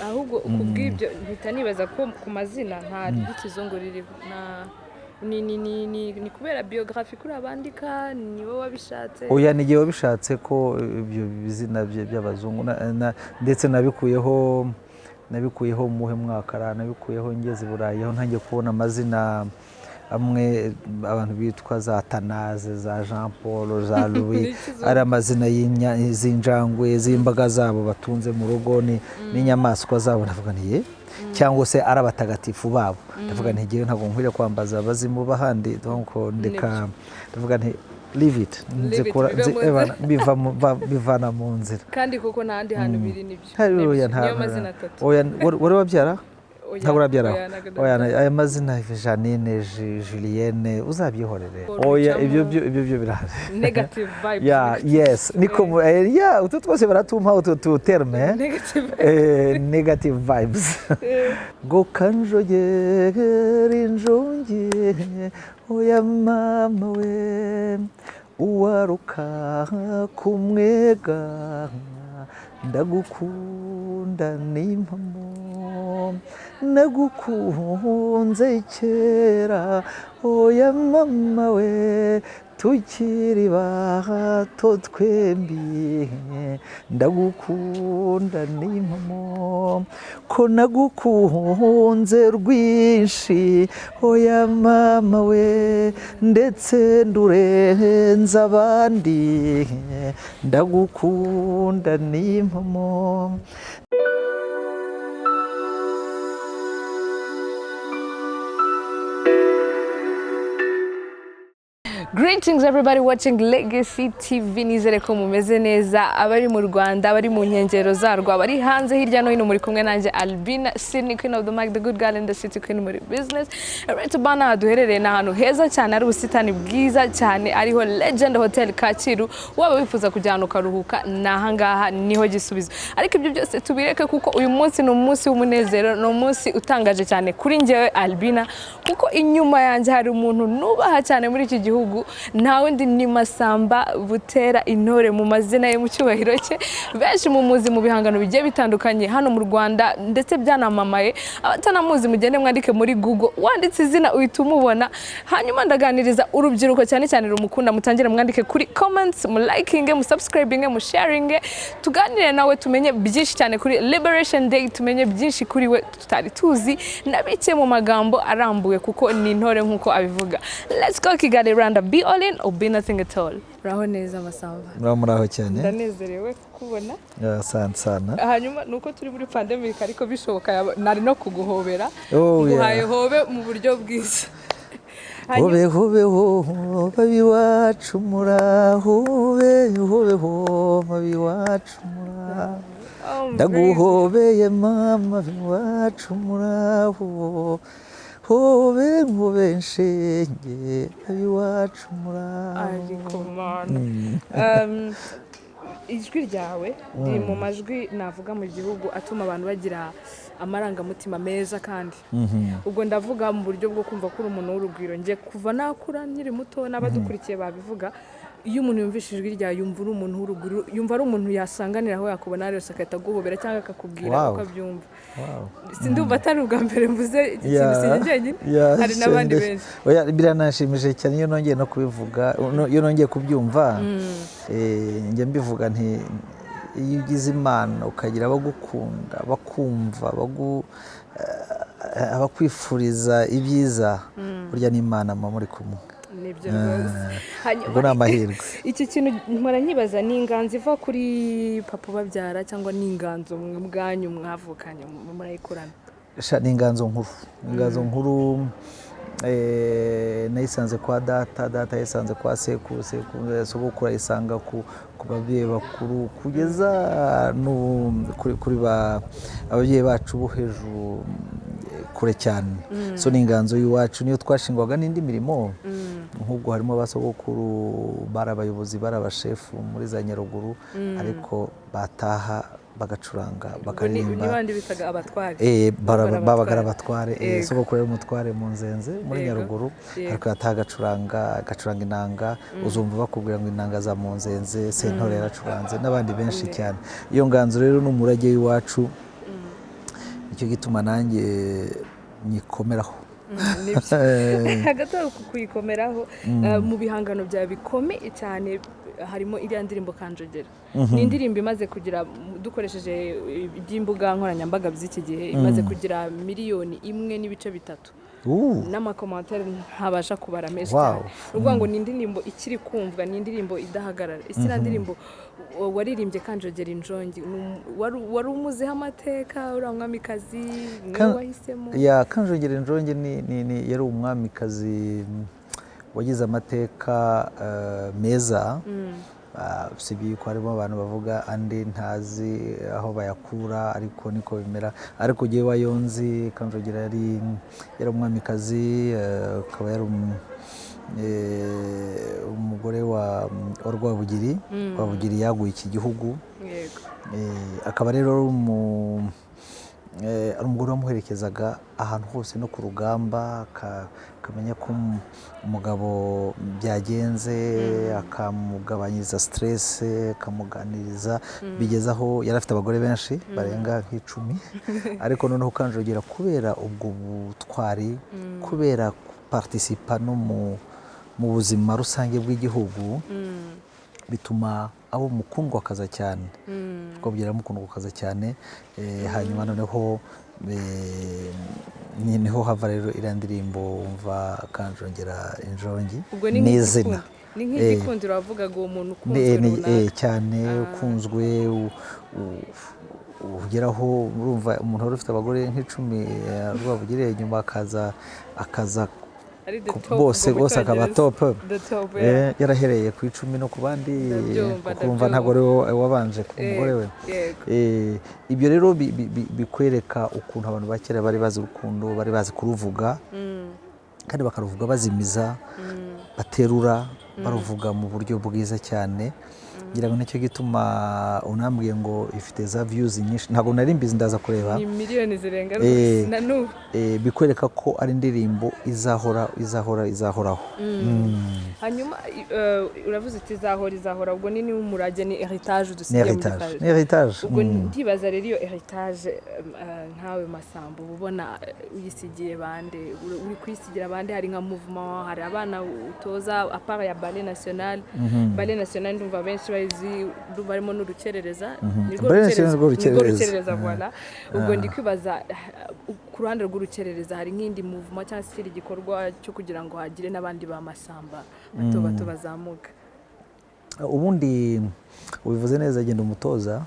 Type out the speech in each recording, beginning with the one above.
Ahubwo kubw'ibyo mpita nibaza ko ku mazina nta ry'ikizungu ririho. Nta ni kubera biographie kuri abandika, ni wowe wabishatse? Oya, ni igihe wabishatse ko ibyo bizina bye by'abazungu ndetse nabikuyeho muhe mwaka ra nabikuyeho ngeze i Burayi, aho ntangiye kubona amazina amwe abantu bitwa za Tanaze, za Jean Paul, za Louis. N'ikizungu. Ari amazina z'injangwe, z'imbaga zabo batunze mu rugo, n'inyamaswa zabo. Ndavuga nti ye, cyangwa se ari abatagatifu babo. Ndavuga nti ngewe ntabwo nkwiriye kwambaza abazimu b'ahandi, donc ndeka, ndavuga nti leave it. Leave it, Nzikura bive mu ebana, bivana mu nzira. Kandi koko nta handi hantu biri, nibyo. Oya, Nibyo. nta Niyo mazina atatu. Oya, wari wabyara? Oya, Ntabwo urabyara? Oya, ntabwo Oya, ndabyara. aya mazina Janine, Julienne, uzabyihorere. Paul Oya, bicamo. Ibyo birahari. Negative vibes. Yeah, yes, niko yeah, utu twose baratumpa utu tu terme. Negative. Negative vibes. Ngo kanjogera injongi, oya mama we, uwaruka kumwega, ndagukunda n'impamo, nagukunze kera, oya mama we, tukiri bato twembi, ndagukunda n'impamo, ko nagukunze rwinshi, oya mama we, ndetse ndurenza abandi, ndagukunda n'impamo. Greetings everybody watching Legacy TV. Nizere ko mumeze neza, abari mu Rwanda, abari mu nkengero zarwo, abari hanze hirya no hino. Muri kumwe nanjye Albina Sydney, Queen of the Mic, the good girl in the city, queen muri business. Right about now duherereye ni ahantu heza cyane, ari ubusitani bwiza cyane, ariho Legend Hotel Kacyiru. Waba wifuza kujya ahantu ukaruhuka, ni ahangaha niho gisubizo. Ariko ibyo byose tubireke, kuko uyu munsi ni umunsi w'umunezero, ni umunsi utangaje cyane kuri njyewe Albina, kuko inyuma yanjye hari umuntu nubaha cyane muri iki gihugu. Nta wundi ni Masamba Butera Intore mu mazina ye, mu cyubahiro cye. Benshi mumuzi mu bihangano bigiye bitandukanye hano mu Rwanda, ndetse byanamamaye. Abatanamuzi mugende mwandike muri Google, wanditse izina uhita umubona. Hanyuma ndaganiriza urubyiruko cyane cyane rumukunda, mutangire mwandike kuri comments, mulikinge, musubscribinge, musharinge, tuganire nawe, tumenye byinshi cyane kuri Liberation Day, tumenye byinshi kuri we tutari tuzi na bike mu magambo arambuye, kuko ni intore nk'uko abivuga. Let's go Kigali, Rwanda, be all in or be nothing at all. Uraho neza, Masamba? Muraba muraho cyane. Ndanezerewe kukubona. Asante sana. Hanyuma ni uko turi muri pandemic, ariko bishoboka nari no kuguhobera. Oh, yeah. Nguhaye hobe mu buryo bwiza. Hobe hobe ho babi wacu muraho, hobe hobe ho babi wacu muraho. Oh, Ndaguhobeye mama iwacu muraho, hobe hobe nshenge iwacu muraho. Ariko mana, ijwi ryawe riri mu majwi navuga mu gihugu atuma abantu bagira amarangamutima meza, kandi ubwo ndavuga mu buryo bwo kumva ko uri umuntu w'urugwiro. Njye kuva nakura nkiri muto, n'abadukurikiye babivuga, iyo umuntu yumvise ijwi ryawe yumva uri umuntu w'urugwiro, yumva ari umuntu yasanganira aho yakubona yose agahita aguhobera cyangwa akakubwira uko abyumva. Sindumva atari ubwa mbere mvuze iki kintu, si njye njyenyine, hari n'abandi benshi. Oya, biranashimishije cyane iyo nongeye no kubivuga, iyo nongeye kubyumva. Njya mbivuga nti iyo ugize Imana ukagira abagukunda, bakumva, abakwifuriza ibyiza, burya n'Imana muba muri kumwe. Nibyo rwose. Hanyuma Ubwo ni amahirwe. Iki kintu mpora nkibaza, ni inganzo iva kuri papa ubabyara cyangwa ni inganzo mwe ubwanyu mwavukanye murayikurana? Sha, ni inganzo nkuru, inganzo nkuru. Nayisanze kwa data, data yayisanze kwa sekuru, sekuru sogokuru ayisanga ku babyeyi bakuru, kugeza n'ubu kuri ababyeyi bacu bo hejuru, kure cyane. So ni inganzo y'iwacu, niyo twashingwaga n'indi mirimo. Nk'ubwo harimo abasogokuru bari abayobozi, bari abashefu muri za Nyaruguru, ariko bataha bagacuranga, Ubwo ni bakaririmba. Ni bandi bitaga abatware? Babaga ari abatware. Sogokuru yari umutware mu Nzenze muri Nyaruguru, ariko yataha agacuranga inanga. Uzumva bakubwira ngo inanga za mu Nzenze, Sentore yaracuranze n'abandi benshi cyane. Iyo nganzo rero ni umurage w'iwacu. Nicyo gituma nanjye nyikomeraho. Nibyo. Hagati aho kuyikomeraho, mu bihangano byawe bikomeye cyane harimo iriya ndirimbo Kanjogera. Ni indirimbo imaze kugira, dukoresheje iby'imbuga nkoranyambaga by'iki gihe, imaze kugira 1.3 miliyoni n'amacommentaires ntabasha kubara, menshi cyane. Ni ukuvuga ngo ni indirimbo ikiri kumvwa, ni indirimbo idahagarara. Ese iriya ndirimbo waririmbye Kanjogera Injongi, wari umuziho amateka uriya mwamikazi niwe wahisemo? Ya, Kanjogera Injongi ni yari umwamikazi wagize amateka meza. Usibye yuko harimo abantu bavuga andi ntazi aho bayakura, ariko niko bimera. Ariko jyewe wayonzi, Kanjogera yari umwamikazi, akaba yari umugore wa Rwabugiri. Rwabugiri yaguye iki gihugu. Akaba rero ari umugore wamuherekezaga ahantu hose no ku rugamba, akamenya ko umugabo byagenze, akamugabanyiriza stress, akamuganiriza, bigeze aho yari afite abagore benshi barenga nk'icumi. Ariko noneho Kanjogera, kubera ubwo butwari, kubera participa no mu buzima rusange bw'igihugu, bituma aba umukundwakaza cyane. Rwabugiri aramukundwakaza cyane. Hanyuma noneho niho hava rero iriya ndirimbo wumva, Kanjongera Injongi. Ubwo ni N'izina. Nk'igikundi, ni nk'igikundiro wavugaga, uwo muntu ukunzwe runaka. Cyane, ukunzwe, ugeraho urumva umuntu wari ufite abagore nk'icumi, Rwabugiri, nyuma akaza ari the top bose ubwo mu bose akaba Cyongereza. top. The top, yeah. Yarahereye ku 10 no ku bandi, Ndabyumva, kuko urumva ntabwo ari we wabanje kuba umugore we. Ibyo rero bikwereka ukuntu abantu ba kera bari bazi urukundo, bari bazi kuruvuga, kandi bakaruvuga bazimiza, baterura, baruvuga mu buryo bwiza cyane. Ngira ngo nicyo gituma unambwiye ngo ifite za views nyinshi, ntabwo nari mbizi, ndaza kureba. Ni miliyoni zirenga rwose na n'ubu. Bikwereka ko ari indirimbo izahora, izahora, izahoraho. Hanyuma uravuze uti izahora, izahora, ubwo ni n'umurage, ni héritage Ni dusigiye muri héritage. famille. Ni héritage. Ubwo ndibaza rero, iyo héritage, nkawe Masamba, uba ubona uyisigiye bande? Uri kuyisigira bande? Hari nka mouvement, hari abana utoza à part ya ballet national? Ballet national ndumva benshi bayizi, ndumva harimo n'urukerereza. Nirwo Ballet national nirwo nirwo Rukerereza. Rukerereza, voilà. Ubwo ndi kwibaza, ku ruhande rw'urukerereza hari nk'indi mouvement cyangwa se ikindi gikorwa cyo kugira ngo hagire n'abandi ba Masamba bato bato bazamuka? Ubundi ubivuze neza, genda umutoza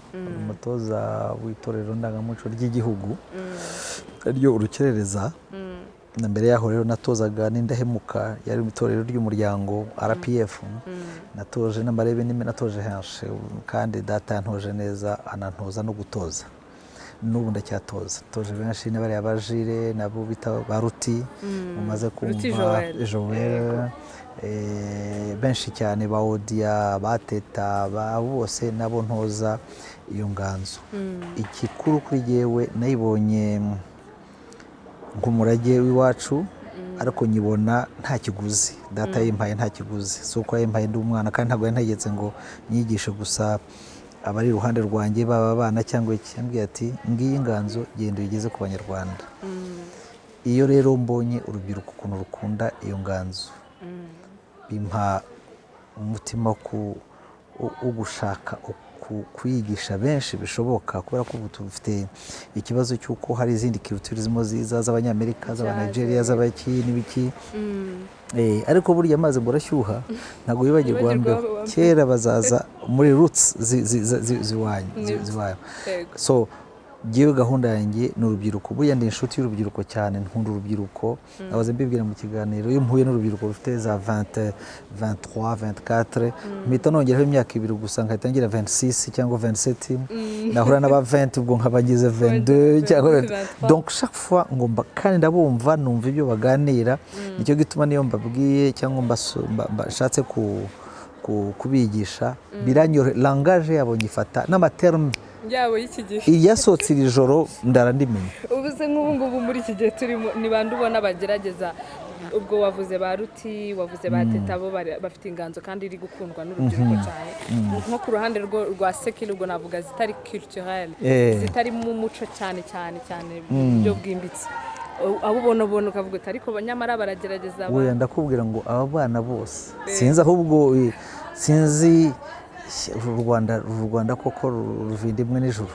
w'itorero ndangamuco ry'igihugu, ryo Urukerereza. Na mbere yaho rero natozaga n'Indahemuka, yari itorero ry'umuryango RPF. Natoje n'amarebe n'ime, natoje henshi, kandi data yantoje neza, anantoza no gutoza. N'ubu ndacyatoza, toje benshi, n'abariya ba Jire, nabo bita ba Ruti mumaze Ruti kumva. Joel. Joel. Benshi cyane, ba Odia, ba Teta, ba bose nabo ntoza iyo nganzo. Igikuru kuri jyewe, nayibonye nk'umurage w'iwacu, ariko nyibona nta kiguzi. Data yimpaye nta kiguzi, si uko yayimpaye ndi umwana, kandi ntabwo yantegetse ngo nyigishe gusa abari iruhande rwanjye, baba abana cyangwa iki. Yambwiye ati: "Ngiyi inganzo, genda uyigeze ku Banyarwanda." Iyo rero mbonye urubyiruko ukuntu rukunda iyo nganzo, bimpa umutima wo gushaka kuyigisha benshi bishoboka, kubera ko ubu dufite ikibazo cy'uko hari izindi culture zirimo ziza, z'Abanyamerika, z'Abanigeria, z'abaki n'ibiki. Ariko burya amazi ngo arashyuha, ntabwo wibagirwa Wibagirwa mbeho. wa mbere. Kera bazaza muri roots ziwanyu. Ziwanyu. So jyewe gahunda yanjye ni urubyiruko. Burya ndi inshuti y'urubyiruko cyane, nkunda urubyiruko. Nahoze mbibwira mu kiganiro, iyo mpuye n'urubyiruko rufite za 20, 23, 24, mpita nongeraho imyaka 2 gusa, nkahita ngira 26 cyangwa 27. Nahura n'aba 20, ubwo nkaba ngize 22 cyangwa 20. 23. Donc chaque fois ngomba, kandi ndabumva, numva ibyo baganira. Nicyo gituma niyo mbabwiye cyangwa nshatse kubigisha, biranyorohera, langage yabo nyifata n'amatermes yabo y'iki gihe. Iyasohotse iri joro ndara ndimenya. Ubu se nk'ubu ngubu muri iki gihe turimo, ni bande ubona bagerageza Ubwo wavuze ba Ruti, wavuze ba Teta, bo bafite inganzo kandi iri gukundwa n'urubyiruko cyane. Nko ku ruhande rwa secular, ubwo navuga zitari culturel, zitarimo umuco cyane cyane cyane mu buryo bwimbitse, abo ubona ukavuga uti: "Ariko nyamara baragerageza." Oya, ndakubwira ngo aba bana bose, sinzi ahubwo, sinzi u Rwanda koko ruvinda imwe n'ijuru.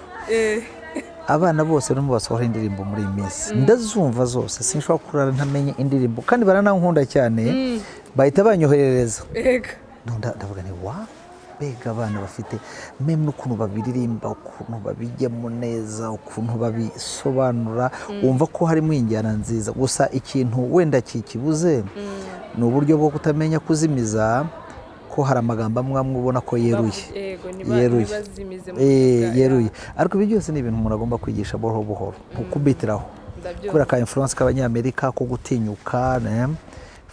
Abana bose barimo basohora indirimbo muri iyi minsi, ndazumva zose, sinshobora kurara ntamenye indirimbo, kandi baranankunda cyane, bahita banyoherereza. Ndavuga ni wa mbega abana bafite même n'ukuntu babiririmba, ukuntu babijyamo neza, ukuntu babisobanura, wumva ko harimo injyana nziza. Gusa ikintu wenda kikibuze ni uburyo bwo kutamenya kuzimiza, ko hari amagambo amwe amwe ubona ko yeruye. Yeruye. Ntibazimize mu buryo Yeruye. Ariko ibi byose ni ibintu umuntu agomba kwigisha buhoro buhoro, ntukubitiraho. Kubera ka influence k'Abanyamerika ko gutinyuka,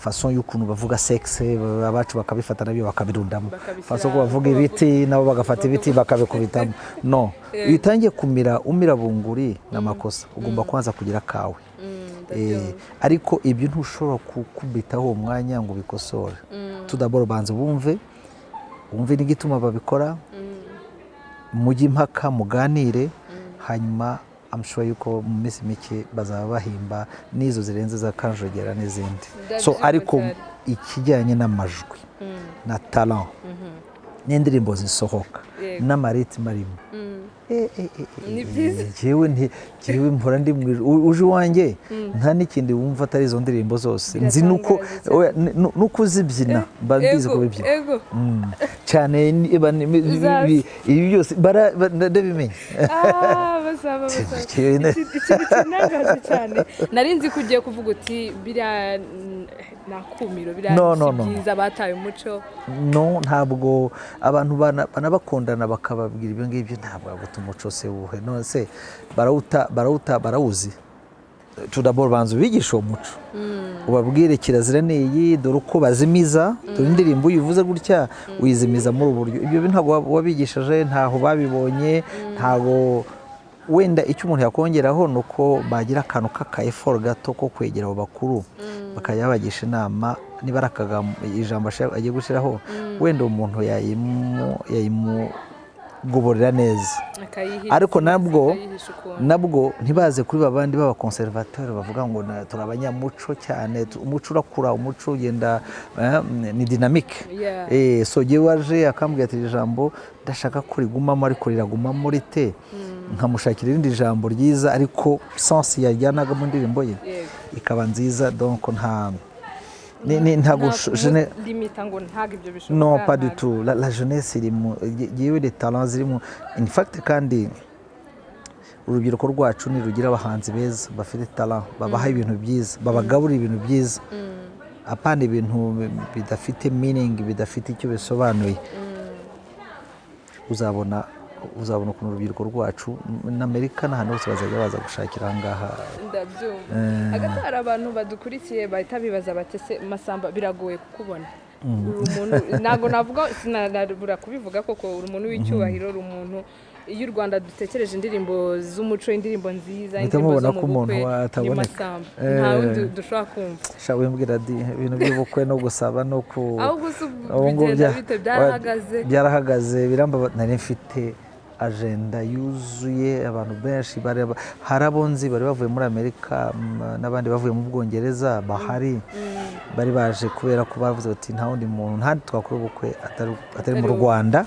façon y'ukuntu bavuga sexe, abacu bakabifata nabyo bakabirundamo. Bakabishyira Façon ko bavuga uko ibiti, nabo bagafata ibiti bakabikubitamo. No iyo utangiye kumira umira bunguri ni amakosa, ugomba kubanza kugira kawe. Ariko ibyo ntushobora gukubitaho uwo mwanya ngo ubikosore. Tudaboro banza bumve, wumve n'igituma babikora, mujye impaka, muganire, hanyuma I'm sure yuko mu minsi mike bazaba bahimba n'izo zirenze za Kanjogera n'izindi. So Ndabyumva ariko cyane. ikijyanye n'amajwi na talent n'indirimbo zisohoka n'ama rythme arimo, Ni byiza. Njyewe mpora ndi mu ijuru. Uje iwanjye nta n'ikindi wumva atari izo ndirimbo zose nzi, nuko Biratangaje cyane. Oya, nuko uzibyina mba mbizi kubibyina. Cyane Uzaze. Ibi byose ndabimenya. Ah, bazaba bazaba. Ikintu kinangaje cyane, nari nzi ko ugiye kuvuga uti: "Biriya ni akumiro, biriya No, si no, no. byiza, bataye umuco." No, ntabwo abantu banabakundana bakababwira ibyo ngibyo, ntabwo baguta umuco se wuhe? None se barawuta, barawuta, barawuzi? Tudaboro banza ubigishe uwo muco, ubabwire kirazira ni iyi, dore uko bazimiza, dore indirimbo uyivuze gutya uyizimiza muri ubu buryo. Ibyo bintu ntabwo wabigishije, ntaho babibonye, ntabwo. Wenda icyo umuntu yakongeraho ni uko bagira akantu k'aka effort gato ko kwegera abo bakuru, bakajya babagisha inama, niba ari akagambo, ijambo agiye gushyiraho, wenda umuntu yayimugoborera neza. Akayihisha Ariko nabwo akayihisha ukuntu. Nabwo ntibaze kuri babandi b'abakonservateur bavuga ngo turi abanyamuco cyane. Umuco urakura, umuco ugenda, ni dynamique. So jyewe waje akambwira ati: "Iri jambo ndashaka ko rigumamo, ariko riragumamo rite?" Nkamushakira irindi jambo ryiza, ariko sens yajyanaga mu ndirimbo ye ikaba nziza. Donc nta ntabwo Nta kumulimita ngo ntabwo ibyo bishoboka. Non, pas du Ntabwo. tout. La jeunesse iri mu yewe, les talents ziri mu, in fact, kandi urubyiruko rwacu nirugira abahanzi beza bafite talent, babaha ibintu byiza, babagaburira ibintu byiza, apana ibintu bidafite meaning, bidafite icyo bisobanuye, uzabona ukuntu urubyiruko rwacu n'Amerika n'ahantu hose bazajya baza gushakira aha ngaha. Ndabyumva. Hagati hari abantu badukurikiye bahita bibaza bati: "Ese Masamba, biragoye kukubona? Uri umuntu, ntabwo navuga, sinabura kubivuga koko, uri umuntu w'icyubahiro, uri umuntu, iyo u Rwanda dutekereje indirimbo z'umuco, indirimbo nziza, Muhita indirimbo mubona zo mu ko umuntu bukwe, ni ataboneka. Masamba, nta wundi dushobora kumva." Sha, wimbwira di ibintu by'ubukwe no gusaba no ku Ahubwo se ubu ngubu bigenda bite? Byarahagaze? Byarahagaze, biramba. Nari mfite agenda yuzuye, abantu benshi bari, hari abo nzi bari bavuye muri Amerika, n'abandi bavuye mu Bwongereza bahari, bari baje kubera ko bavuze bati: "Nta wundi muntu, nta handi twakora ubukwe atari mu Atari Rwanda."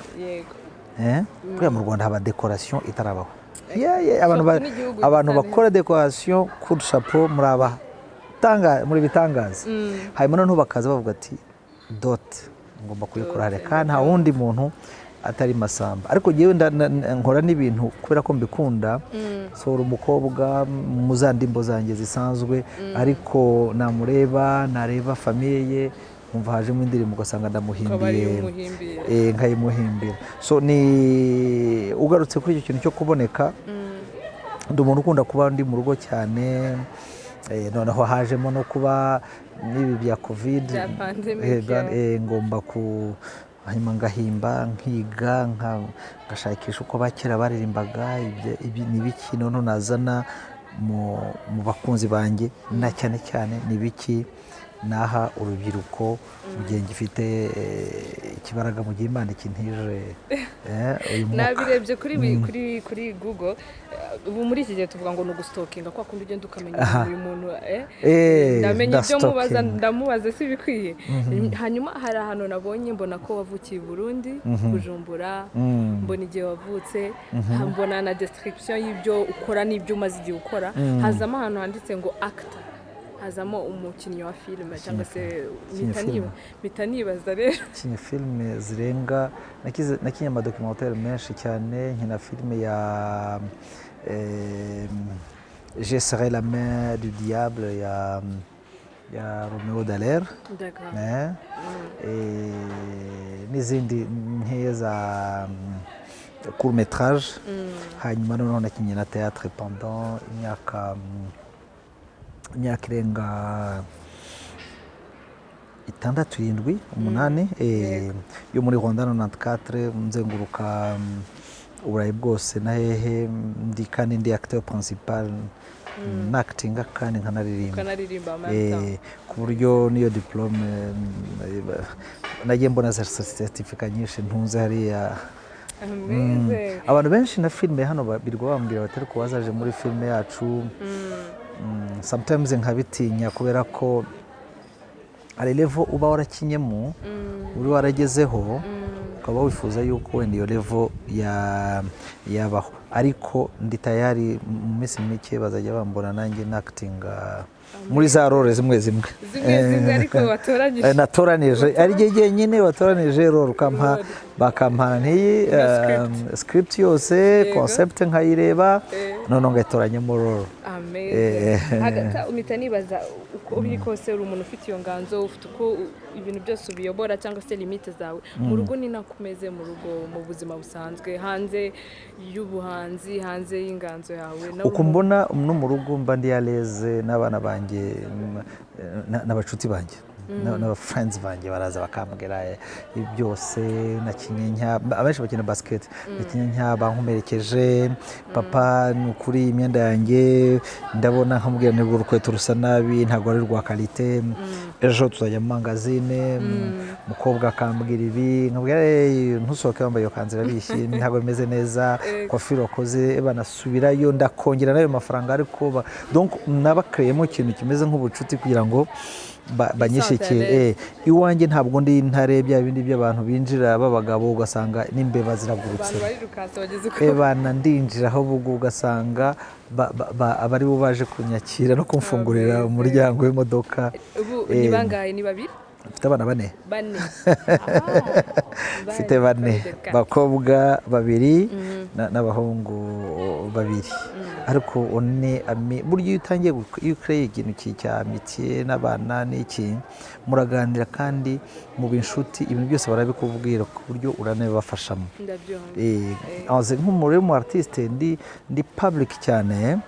Buriya mu Rwanda haba décoration itarabaho. Yeah, abantu Surtout n'igihugu abantu gisa neza. bakora décoration, coup de chapeau, muri aba tanga, muri bitangaza. Hanyuma noneho bakaza bavuga ati: "Dot ngomba kuyikora hariya, kandi nta wundi muntu atari Masamba." Ariko njyewe nkora n'ibintu kubera ko mbikunda. Sohora umukobwa mu za ndimbo zanjye zisanzwe, ariko namureba, nareba famille ye, nkumva hajemo indirimbo, ugasanga Ukaba ndamuhimbiye. ariyo umuhimbiye. Nkayimuhimbira. So ni ugarutse kuri icyo kintu cyo kuboneka, ndi umuntu ukunda kuba ndi mu rugo cyane. Noneho hajemo no kuba n'ibi bya Covid, Bya pandemic, ngomba ku hanyuma ngahimba, nkiga, ngashakisha uko bakera baririmbaga, ibi ni ibiki noneho nazana mu bakunzi banjye, na cyane cyane ni ibiki. Naha urubyiruko mu gihe ngifite ikibaraga, mu gihe Imana ikintije uyu mwuka. Nabirebye kuri Google. Ubu muri iki gihe tuvuga ngo ni ugustalkinga, kwa kundi ugenda ukamenya uyu muntu, ndamenya ibyo mubaza. Ndastalkinga. Ndamubaza si bikwiye. Hanyuma hari ahantu nabonye, mbona ko wavukiye i Burundi, Bujumbura, mbona igihe wavutse, mbona na description y'ibyo ukora n'ibyo umaze igihe ukora. Hazamo ahantu handitse ngo actor, hazamo umukinnyi wa filime cyangwa se Umukinnyi filime. Mpita nibaza rero. Nakinye filime zirenga, nakinye amadocumentaire menshi cyane, nkina filime ya J'ai serré la main du diable ya Romeo Dallaire. N'izindi nkeya za court métrage. Hanyuma noneho nakinye na théâtre pendant imyaka irenga 6, 7, 8, yo muri Rwanda 94, nzenguruka Uburayi bwose na hehe, ndi kandi ndi acteur principal, nactinga kandi nkanaririmba. Ukanaririmba amata. Ku buryo n'iyo diplôme nagiye mbona za certificat nyinshi ntunze hariya. Amazing. Abantu benshi na filime hano birirwa bambwira bati: "Ariko wazaje muri filime yacu?" Sometimes nkabitinya kubera ko hari level uba warakinyemo, uri waragezeho, ukaba wifuza yuko wenda iyo level yabaho. Ariko ndi tayari, mu minsi mike bazajya bambona nanjye nactinga muri za role zimwe zimwe. Zimwe zimwe ariko watoranyije. Natoranije, ari jye jyenyine watoranije role, ukampa, bakampa ntiyi Na script. Script yose, concept nkayireba, noneho ngatoranyamo role. Amazing. Hagati aho mpita nibaza, uko biri kose uri umuntu ufite iyo nganzo, ufite uko ibintu byose ubiyobora cyangwa se limite zawe mu rugo, ni nako umeze mu rugo, mu buzima busanzwe, hanze y'ubuhanzi, hanze y'inganzo yawe nawe? Uko mbona no mu rugo mba ndi à l'aise n'abana banjye, n'abacuti banjye, n'aba friends banjye baraza bakambwira byose. Nakinye nka abenshi bakina basket, nakinye nka bankomerekeje, papa, ni ukuri imyenda yanjye ndabona, nkamubwira nibwo urukweto rusa nabi, ntabwo ari rwa qualité, ejo tuzajya mu magasin. Umukobwa akambwira ibi, nkabwira: "Hey, ntusohoke wambaye iyo kanzu, irabishye, ntabwo bimeze neza, coiffure wakoze." Banasubirayo, ndakongera n'ayo mafaranga, ariko donc nabakreyemo ikintu kimeze nk'ubucuti kugira ngo banyishyikire. Iwanjye ntabwo ndi intare, bya bindi by'abantu binjira b'abagabo ugasanga n'imbeba ziragurutse. Abantu barirukanse bageze uko. Ebana, ndinjira aho bugu ugasanga abari bo baje kunyakira no kumfungurira Amazing. umuryango w'imodoka. Ubu ni bangahe? Ni babiri? Mfite abana bane. Bane. Mfite bane, bakobwa babiri n'abahungu babiri. Ariko one ami burya iyo utangiye iyo ukoreye ikintu cya amitié n'abana n'iki, muraganira kandi muba inshuti, ibintu byose barabikubwira ku buryo uranabibafashamo. Ndabyumva. Nk'umuntu mu artiste ndi public cyane,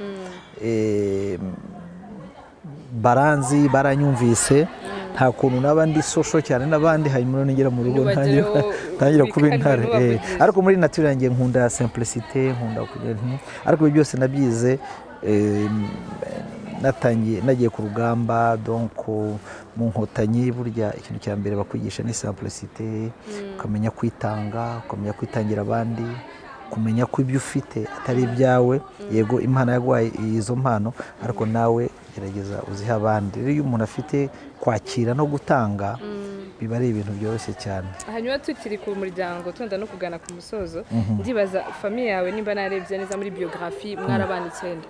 baranzi, baranyumvise, nta kuntu naba ndi social cyane n'abandi, hanyuma nigera mu rugo Nubagereho ntangira kuba wikarira intare. ntubavugishe. Ariko muri nature yanjye nkunda simplicité, nkunda kugira nti, ariko ibi byose nabyize natangiye nagiye ku rugamba, donc mu Nkotanyi. Burya ikintu cya mbere bakwigisha ni simplicité, ukamenya kwitanga, ukamenya kwitangira abandi, kumenya ko ibyo ufite atari ibyawe. Yego, Imana yaguhaye izo mpano, ariko nawe gerageza uzihe abandi. Rero iyo umuntu afite kwakira no gutanga, biba ari ibintu byoroshye cyane. Hanyuma tukiri ku muryango, tunda no kugana ku musozo, ndibaza famille yawe, nimba narebye neza muri biographie, mwarabana icyenda.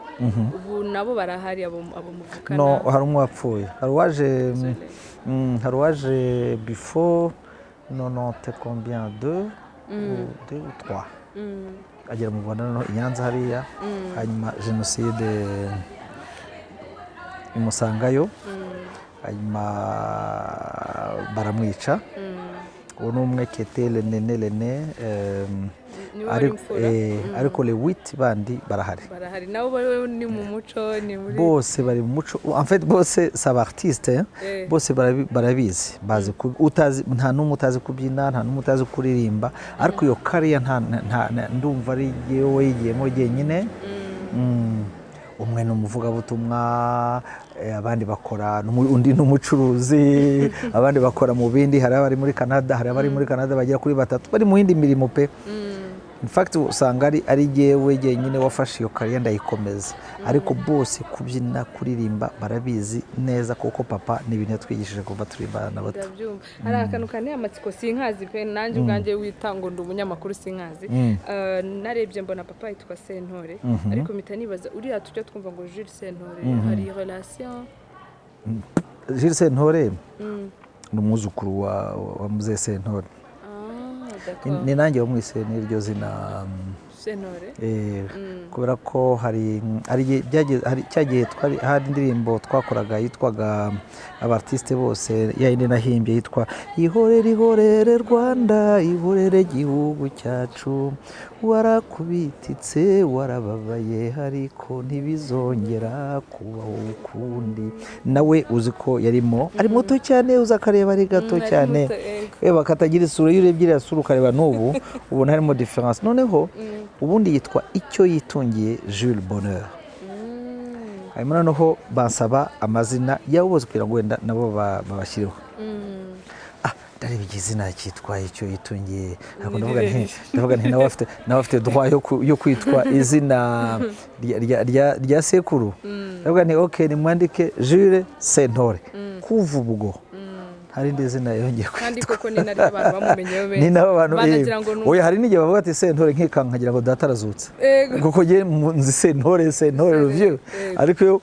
Ubu nabo barahari, abo muvukana? No, hari umwe wapfuye, hari uwaje Désolé. Hari uwaje before nonante combien, deux ou deux ou trois, agera mu Rwanda, noneho i Nyanza hariya, hanyuma jenoside imusangayo, hanyuma baramwica. Uwo ni umwe kete lenene lene Niwe wari imfura? Ariko les huit bandi barahari. Barahari nabo, bari ni mu muco, ni muri Bose bari mu muco. En fait bose c'est aba artiste. Bose barabizi, bazi utazi, nta n'umwe utazi kubyina, nta n'umwe utazi kuririmba. Ariko iyo kariya nta ndumva ari jyewe yigiyemo jyenyine. Umwe ni umuvugabutumwa, abandi bakora, undi ni umucuruzi, abandi bakora mu bindi. Hari abari muri Canada, hari abari muri Canada bagera kuri batatu bari mu yindi mirimo pe. In fact, usanga ari jyewe jyenyine wafashe iyo carrière ndayikomeza, ariko bose kubyina, kuririmba barabizi neza, kuko papa ni ibintu yatwigishije kuva turi abana bato. Ndabyumva. Hari akantu kanteye amatsiko, sinkazi pe, nanjye ubwanjye wita ngo ndi umunyamakuru sinkazi. Narebye mbona papa yitwa Sentore, ariko mpita nibaza uriya tujya twumva ngo Jules Sentore, hari relation? Jules Sentore ni umwuzukuru wa Muzehe Sentore. Ah, Ni d'accord. Ni nanjye wamwise n'iryo zina. Sentore. Kubera ko hari igihe hari cya gihe twari hari indirimbo twakoraga yitwaga Abartiste bose, ya yindi nahimbye yitwa "Ihorere, ihorere Rwanda, ihorere gihugu cyacu, warakubititse, warababaye, ariko ntibizongera kubaho ukundi." Nawe uzi ko yarimo ari muto cyane, uza akareba ari gato Ari cyane. muto, yego. Katagira isura. Iyo urebye iriya sura ukareba n'ubu, ubona harimo différence. Noneho ubundi yitwa icyo yitungiye Jules Bonheur. Hanyuma noneho bansaba amazina yabo bose kugira ngo wenda nabo babashyireho. Ndareba igizina cyitwa icyo yitungiye, ariko ndavuga nti nawe afite droit yo kwitwa izina rya sekuru. Ndavuga nti: "Ok, nimwandike Jules Sentore." Kuva ubwo hari indi zina yongeye Kandi kwitwa. koko ni naryo abantu bamumenyeho benshi. Ni nabo abantu Banagira ngo ni Oya, hari n'igihe bavuga ati "Sentore", nkikanka nkagira ngo data arazutse, kuko njye nzi Sentore, Sentore ruvyo. Ariko iyo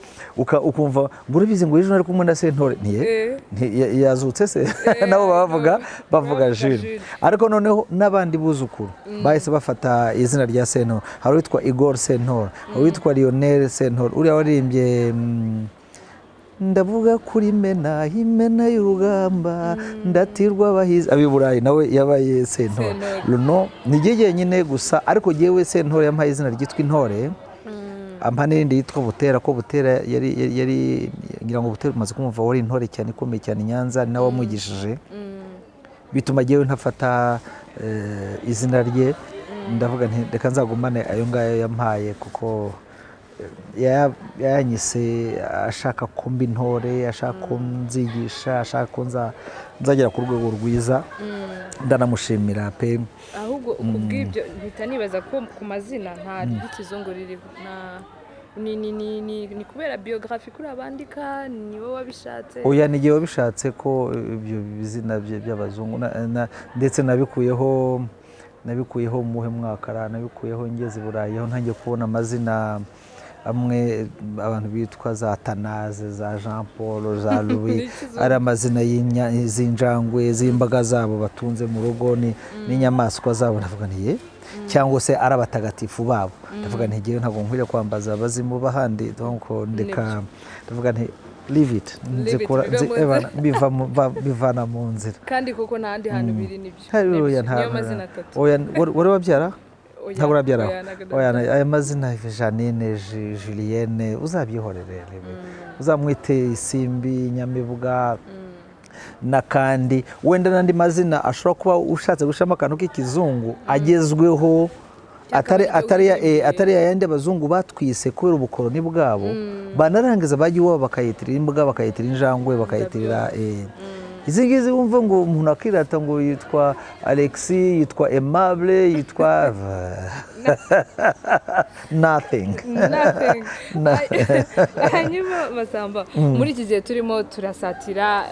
ukumva ngo urabizi ngo ejo nari kumwe na Sentore, ntiye yazutse se? Nabo baba bavuga bavuga Jules. Jules. Ariko noneho n'abandi buzukuru bahise bafata izina rya Sentore. Hari uwitwa Igor Sentore, hari uwitwa Lionel Sentore, uriya waririmbye ndavuga kuri mena imena y'urugamba, ndatirwa abahizi ab'i Burayi, nawe yabaye Sentore. Sentore. Runo ni jye jyenyine gusa, ariko jyewe Sentore yampaye izina ryitwa Intore, ampa n'irindi yitwa Butera, ko Butera yari ngira ngo Butera umaze kumva, wari intore cyane ikomeye cyane i Nyanza, ni nawe wamwigishije, bituma jyewe ntafata izina rye. Ndavuga nti reka nzagumane ayo ngayo yampaye, kuko yanyise ashaka ko mba intore, ashaka ko nzigisha, ashaka ko nzagera ku rwego rwiza. Ndanamushimira pe. Ahubwo ku bw'ibyo mpita nibaza ko ku mazina nta ry'ikizungu ririho, nta ni kubera biographie kuri abandika, ni wowe wabishatse? Oya, ni igihe wabishatse ko ibyo bizina by'abazungu ndetse nabikuyeho muhe mwaka ra, nabikuyeho ngeze i Burayi, aho ntangiye kubona amazina amwe abantu bitwa za Tanaze, za Jean Paul, za Louis, N'ikizungu. ari amazina z'injangwe, z'imbaga zabo batunze mu rugo, n'inyamaswa zabo. Ndavuga nti ye, cyangwa se ari abatagatifu babo. Ndavuga nti ngewe ntabwo nkwiriye kwambaza abazimu b'ahandi, donc ndeka, ndavuga nti leave it. Leave it, Nzikura bive mu nzira. Bivana mu nzira. Kandi koko nta handi hantu biri, nibyo. Hariya Nibyo, nta niyo mazina atatu. Oya, wari wabyara? Oya, Ntabwo urabyara? Oya, ntabwo Oya, ndabyara. aya mazina Janine, Julienne, uzabyihorere, uzamwite Isimbi, Nyamibwa n'akandi, wenda n'andi mazina ashobora kuba ushatse gushyiramo akantu k'ikizungu agezweho, atari Cyangwa atari ya- wihimbiye. atari yayandi abazungu batwise kubera ubukoroni bwabo, banarangiza bajya iwabo bakayitirira imbwa, bakayitirira injangwe, bakayitirira izi ngizi. Wumva ngo umuntu akirata ngo yitwa Alexis, yitwa Aimable, yitwa nothing. Nothing. Hanyuma Masamba, muri iki gihe turimo turasatira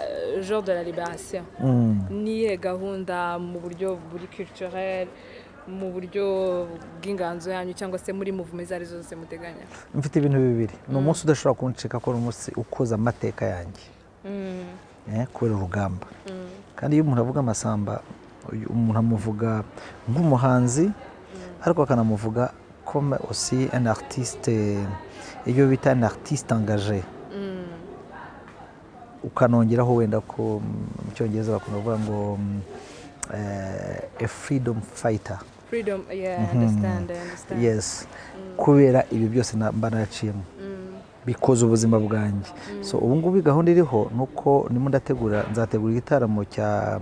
jour de la libération, niye gahunda mu buryo buri culturel, mu buryo bw'inganzo yanyu, cyangwa se muri mouvement izo ari zo zose muteganya? Mfite ibintu bibiri. Ni umunsi udashobora kuncika, ko ni umunsi ukoza amateka yanjye kubera urugamba. Kandi iyo umuntu avuga Amasamba, umuntu amuvuga nk'umuhanzi, ariko akanamuvuga comme aussi un artiste, ibyo bita un artiste engagé. Ukanongeraho wenda ko mu Cyongereza bakunda kuvuga ngo a freedom fighter. Freedom, yeah, I understand, I understand. Yes, kubera ibi byose mba naraciyemo, bikoze ubuzima bwanjye. So ubu ngubu gahunda iriho ni uko ndimo ndategura, nzategura igitaramo cya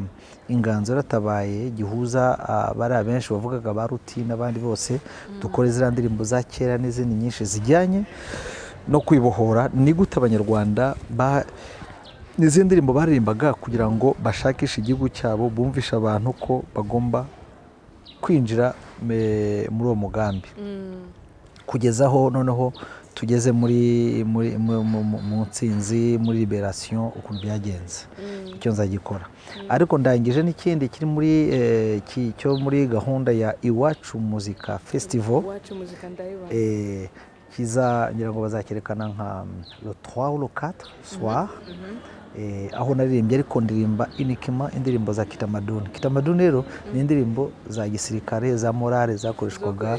Inganzo Yaratabaye gihuza bariya benshi bavugaga ba Ruti n'abandi bose, dukore ziriya ndirimbo za kera n'izindi nyinshi zijyanye no kwibohora. Ni gute Abanyarwanda ba izi ndirimbo baririmbaga kugira ngo bashakishe igihugu cyabo, bumvishe abantu ko bagomba kwinjira muri uwo mugambi, kugeza aho noneho tugeze muri muri mu- mu- mu- mu ntsinzi, muri liberation, ukuntu byagenze. Icyo nzagikora, ariko ndangije n'ikindi kiri muri cyo muri gahunda ya Iwacu Muzika Festival. Iwacu Muzika, ndayibona. Kiza ngira ngo bazakerekana nka le 3 ou le 4 soir, aho naririmbye, ariko ndirimba uniquement indirimbo za kitamaduni. Kitamaduni rero ni indirimbo za gisirikare, za morale, zakoreshwaga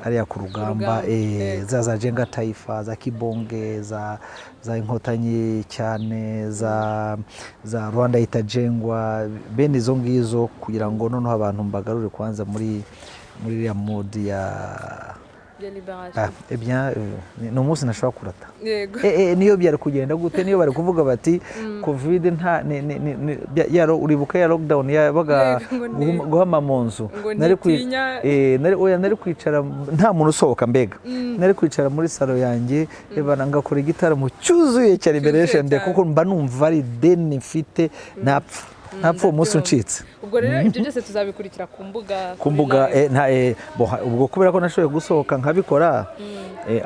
hariya ku rugamba. Rugamba, za Jenga Taifa, za Kibonge, za Inkotanyi cyane, za Rwanda Itajengwa, bene izo ngizo, kugira ngo noneho abantu mbagarure kwanza muri iriya mood ya ya liberation. Ah, eh bien, ni umunsi ntashobora kurata. Niyo byari kugenda gute, niyo bari kuvuga bati COVID nta uribuka ya lockdown yabaga, Yego, ngo guhama mu nzu. Ngo ntitinya. Nari, oya, nari kwicara nta muntu usohoka, mbega nari kwicara muri salo yanjye, ebana, ngakora igitaramo cyuzuye cya liberation day, cyane. kuko mba numva ari deni mfite, ntapfa uwo munsi Ndabyumva. uncitse. Ubwo rero ibyo byose tuzabikurikira ku mbuga, ku mbuga. Kuri live. Nta bo, ubwo kubera ko nashoboye gusohoka nkabikora,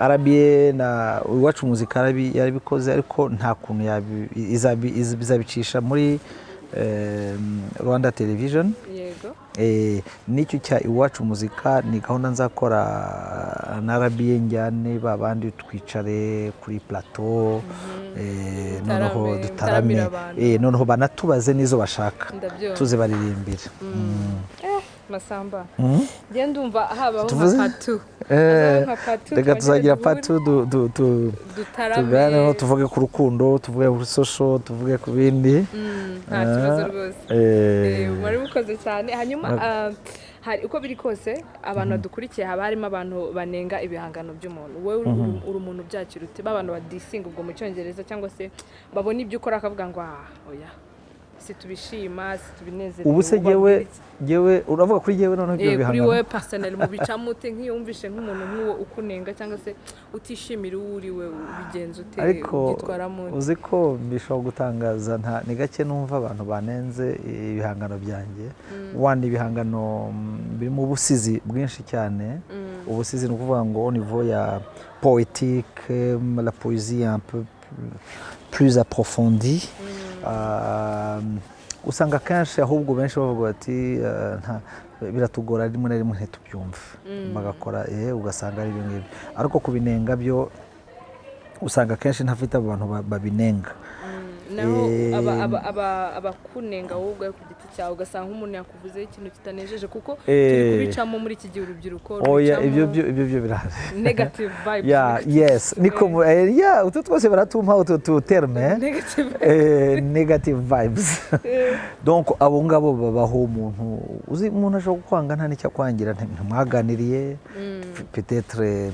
RBA na Iwacu Muzika yarabikoze, ariko nta kuntu izabicisha muri Rwanda Television. N'icyo cya Iwacu Muzika ni gahunda nzakora na RBA, njyane ba bandi, twicare kuri plateau, noneho Mutarame, dutarame, mutaramire abantu. Noneho banatubaze n'izo bashaka, tuzibaririmbire. Masamba, njye ndumva habaho nka Tuvuze? part two. Hazabaho nka part two, Reka twongere tuzagira duhure, part two, dutarame. Tuganeho, tuvuge ku rukundo, tuvuge kuri social, tuvuge ku bindi. Nta kibazo rwose. Mwari mukoze cyane. Hanyuma hari uko biri kose abantu badukurikiye, haba harimo abantu banenga ibihangano by'umuntu. Wowe uri umuntu ubyakira ute, ba bantu badisinga, ubwo mu Cyongereza, cyangwa se babona ibyo ukora akavuga ngo: "Ah, oya, si tubishima, si tubinezerewe"? Ubu se Ubabwira jyewe iki? Jyewe uravuga kuri jyewe noneho ibyo Kuri bihangano? wowe personnel, mubicamo ute nk'iyo wumvishe nk'umuntu nk'uwo ukunenga cyangwa se utishimira uwo uri we, ubigenza ute? Ariko ubyitwaramo ute? Uzi ko bishobora gutangaza, nta ni gake numva abantu banenze ibihangano byanjye. Wanda ibihangano birimo ubusizi bwinshi cyane. Ubusizi ni ukuvuga ngo au niveau ya poétique, la poésie un peu plus approfondie. Usanga akenshi ahubwo benshi bavuga bati biratugora rimwe na rimwe ntitubyumve, bagakora ugasanga ari ibyo ngibyo. Ariko kubinenga byo usanga akenshi ntafite abantu babinenga. Naho abakunenga wowe ubwawe ku giti cyawe, ugasanga nk'umuntu yakuvuzeho ikintu kitanejeje, kuko turi kubicamo muri iki gihe, urubyiruko Oya, rubicamo ibyo byo birahari. Negative vibes. Yeah, yes, niko yeah, utu twose baratumpa utu tu terme. Negative. Negative vibes. Donc abo ngabo babaho. Umuntu uzi, umuntu ashobora kukwanga nta n'icyo akwangira, ntimwaganiriye, peut-être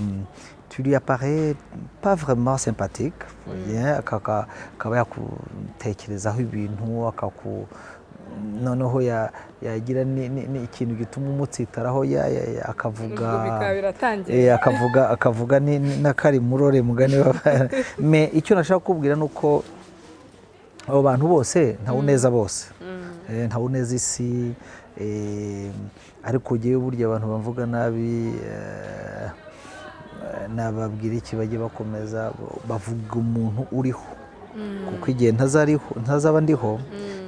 tu lui apparais pas vraiment sympathique, yeah, akaba yakutekerezaho ibintu, akaku noneho yagira ni ikintu gituma umutsitaraho, akavuga. Ubwo bikaba biratangiye. Akavuga n'akari murore mugani me. Icyo nashaka kukubwira ni uko abo bantu bose ntawuneza bose, ntawuneza isi, ariko jyewe burya abantu bamvuga nabi, nababwira iki? Bajye bakomeza bavuga umuntu uriho, kuko igihe ntazaba ndiho,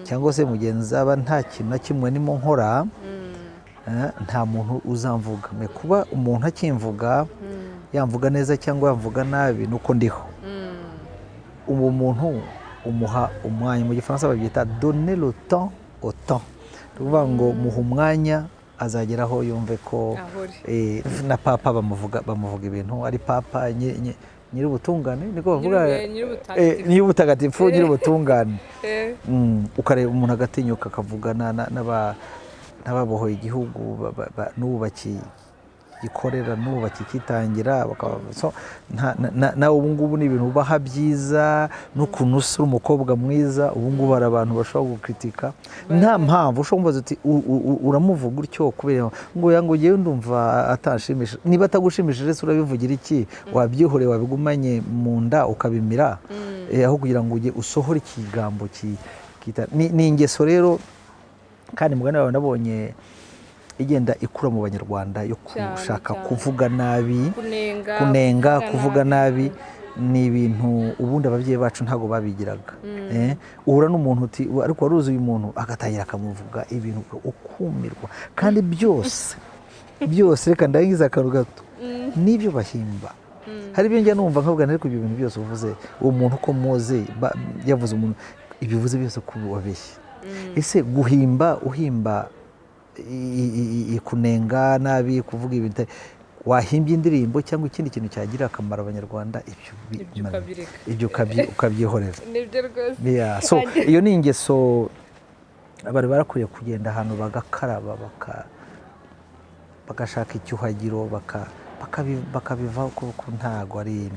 cyangwa se mu gihe nzaba nta kintu na kimwe ndimo nkora, nta muntu uzamvuga. Mais kuba umuntu akimvuga, yamvuga neza cyangwa yamvuga nabi, nuko ndiho. Uwo muntu umuha umwanya. Mu Gifaransa babyita "donner le temps au temps", ni ukuvuga ngo muha umwanya, azageraho yumve ko Aho uri. Na papa bamuvuga ibintu, ari papa nyir'ubutungane, niko bavuga. Nyir'ubutagatifu. Nyir'ubutagatifu, nyir'ubutungane. Ukareba umuntu agatinyuka akavuga n'ababohoye igihugu, n'ubu bakigikorera, n'ubu bakikitangira so, nawe ubu ngubu ni ibintu ubaha byiza n'ukuntu usa, uri umukobwa mwiza. Ubu ngubu hari abantu bashobora gukritika nta mpamvu. Ushobora kumubaza uti: "Uramuvuga utyo kubera ngo ya ngo ngewe ndumva atanshimishije." Niba atagushimishije se urabivugira iki? Wabyihoreye, wabigumanye mu nda ukabimira, aho kugira ngo ujye usohore ikigambo ni ingeso rero. Kandi mugani wawe, nabonye igenda ikura mu Banyarwanda yo gushaka kuvuga nabi, kunenga, kunenga, kuvuga kuvuga nabi. Nabi ni ibintu ubundi ababyeyi bacu ntabwo babigiraga. Uhura n'umuntu uti: "Ariko waruzi uyu muntu?" Agatangira akamuvuga ibintu ukumirwa. Kandi byose byose, reka ndangize akantu gato, n'ibyo bahimba. Hari ibyo njya numva nkavuga nti: "Ariko ibyo bintu byose uvuze, uwo muntu uko muzi, yavuze umuntu ibivuze byose ko wabeshye." Ese guhimba, uhimba kunenga nabi, kuvuga ibintu, wahimbye indirimbo cyangwa ikindi kintu cyagirira akamaro Abanyarwanda, ibyo Ibyo ukabireka. Ibyo ukabyihorera. Nibyo rwose. Yeah, so iyo ni ingeso bari barakwiye kugenda ahantu bagakaraba, bagashaka icyuhagiro, bakabivaho, kuko ntago ari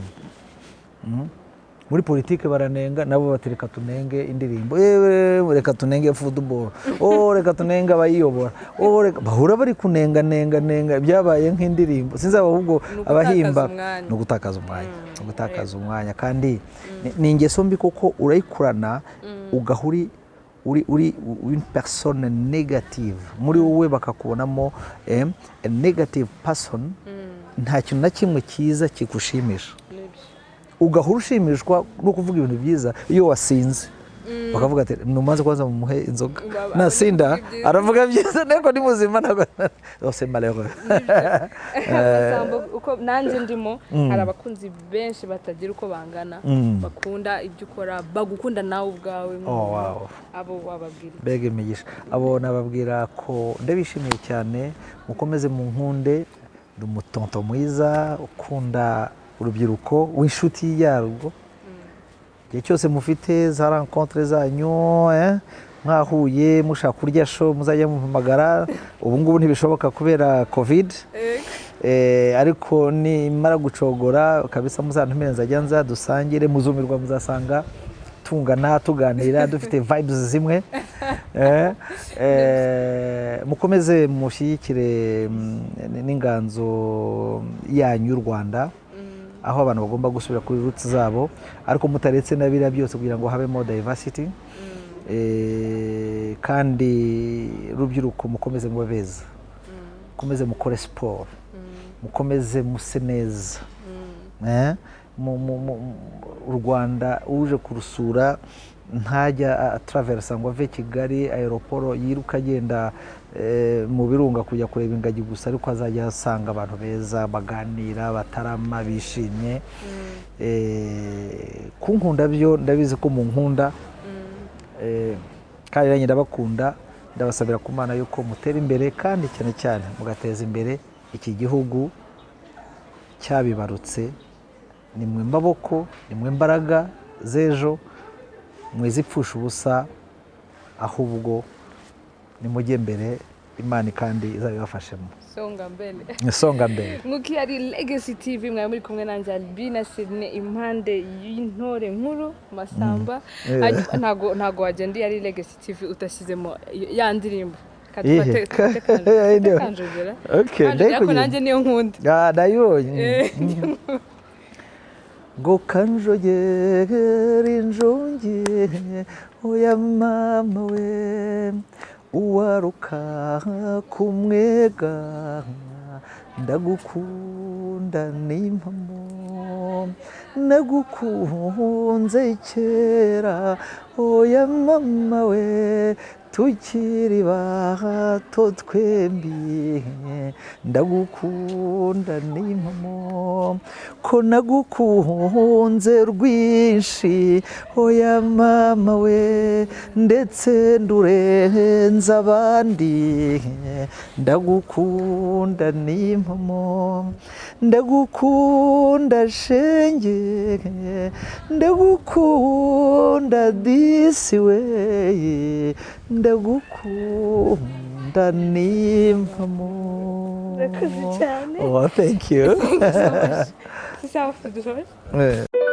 Muri politiki baranenga nabo bati: "Reka tunenge indirimbo, yewe reka tunenge football, oh reka tunenge abayiyobora, oh reka." Bahora bari kunenga, nenga, nenga, byabaye nk'indirimbo. Sinzi ahubwo Ni ugutakaza abahimba. umwanya. Ni ugutakaza umwanya, ni ugutakaza umwanya. Kandi ni ingeso mbi kuko urayikurana, ugahora uri une personne négative muri wowe, bakakubonamo a negative person. Nta kintu na kimwe cyiza kigushimisha. Nibyo. Ugahora ushimishwa no kuvuga ibintu byiza. Iyo wasinze bakavuga ati: "Numaze kubanza mumuhe inzoga, nasinda aravuga ibyiza." Aravuga byiza, ariko ni muzima ntabwo. Oh, c'est malheureux. Amasambo, uko nanjye ndimo, hari abakunzi benshi batagira uko bangana, bakunda ibyo ukora, bagukunda nawe ubwawe Oh, nk'umuntu. wow. Abo wababwira iki? Mbega imigisha! Abo nababwira ko ndabishimiye cyane. Mukomeze mu nkunde, ndi umutonto mwiza ukunda urubyiruko, w'inshuti yarwo. Igihe cyose mufite za rencontre zanyu, mwahuye mushaka kurya show, muzajya mumpamagara. Ubu ngubu ntibishoboka kubera COVID, ariko nimara gucogora kabisa muzantumire, nzajya nza dusangire, muzumirwa, muzasanga tungana, tuganira, dufite vibes zimwe. Mukomeze mushyigikire n'inganzo yanyu y'u Rwanda, aho abantu bagomba gusubira kuri roots zabo, ariko mutaretse na biriya byose kugira ngo habemo diversity. Kandi rubyiruko, mukomeze mube beza, mukomeze mukore siporo, mukomeze muse neza. U Rwanda uje kurusura ntajya ataraversa ngo ave Kigali aéroport yiruka agenda mu birunga kujya kureba ingagi gusa, ariko azajya asanga abantu beza baganira, batarama, bishimye. Kunkunda byo ndabizi ko munkunda, kandi nanjye ndabakunda. Ndabasabira ku Mana yuko mutera imbere, kandi cyane cyane mugateza imbere iki gihugu cyabibarutse. Ni mwe maboko, ni mwe mbaraga z'ejo. Mwizipfusha ubusa, ahubwo nimujye mbere, Imana kandi izabibafashemo. Songa mbele. Songa mbere. Nk'uko iyo ari Legacy TV, mwari muri kumwe nanjye Albina Sydney, impande y'intore nkuru Masamba. Hanyuma ntago wagenda iyo ari Legacy TV utashyizemo ya ndirimbo. Iyihe? Dufate Kanjogera. Okay, Kanjogera ko ndayikugira. nanjye niyo nkunda. Ah, nayibonye. Ngo kanjogera injongere, oya mama we, uwaruka kumwega, ndagukunda n'impamo, nagukunze kera, oya mama we, tukiri bato twembi, ndagukunda n'impamo, ko nagukunze rwinshi, oya mama we, ndetse ndurenza abandi, ndagukunda n'impamo, ndagukunda shenge, ndagukunda disi we, ndagukunda n'impamo. Urakoze cyane. Oh, thank you. Thank you so much. Sawa, dusoje. Eh.